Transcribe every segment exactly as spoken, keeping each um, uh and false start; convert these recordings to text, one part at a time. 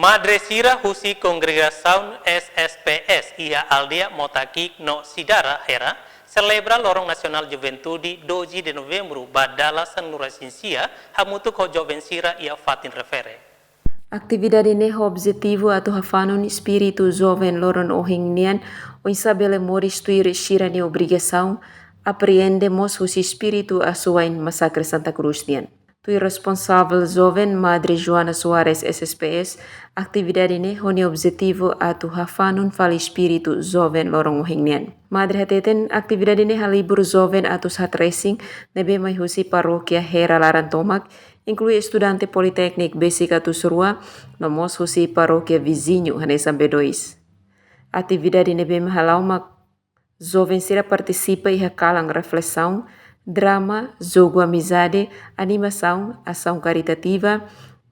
Madre sira husi kongregasaun S S P S iha aldeia Motakik no Sidara Hera selebra Loron Nasionál Juventude doze de Novembru ba dala sanulu-resin-sia hamutuk ho joven sira iha fatin refere. Atividade ne'e ho objetivu atu hafanun espíritu joven loron ohin nian, oinsá bele moris tuir sira-nia obrigasaun, apreende mós husi espíritu asuwa'in masakre Santa Cruz nian. Tuir responsavel joven Madre Joana Soares S S P S, atividade ne'e ho nia objetivu atu hafanun fali espíritu joven loron ohin nian. Madre hateten atividade ne'e halibur joven atus haat resin ne'ebé mai husi parókia Hera laran tomak, inklui estudante politékniku besik atus rua, no mós husi parókia viziñu hanesan B dois. Atividade ne'ebé mak hala'o mak joven sira partisipa iha kalan reflesaun, drama, jogu amizade, animasaun, asaun karitativa,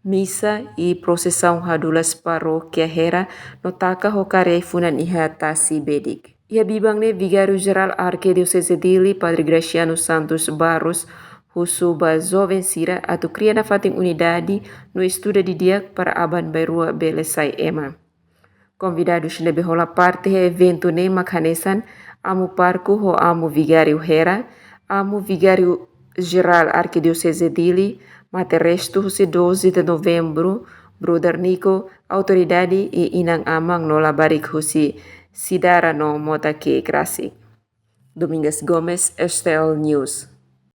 misa i prosesaun hadulas parókia Hera no taka ho kari ai-funan iha tasi bedik. Iha biban ne'e Vigáriu Jerál Arkidioseze Dili, Padre Graciano Santos Barros, husu ba joven sira atu kria nafatin unidade no estuda didi'ak para aban-bainrua bele sai ema. Konvidadus ne'ebé hola parte iha eventu ne'e mak hanesan Amu Pároku ho Amu Vigáriu Hera, Amu Vigáriu Jerál Arkidioseze Dili, Mater Restu husi doze de Novembru, Brother Nico, autoridade i inan-aman no labarik husi Sidara no Motakik rasik. Domingas Gomes, S T L News.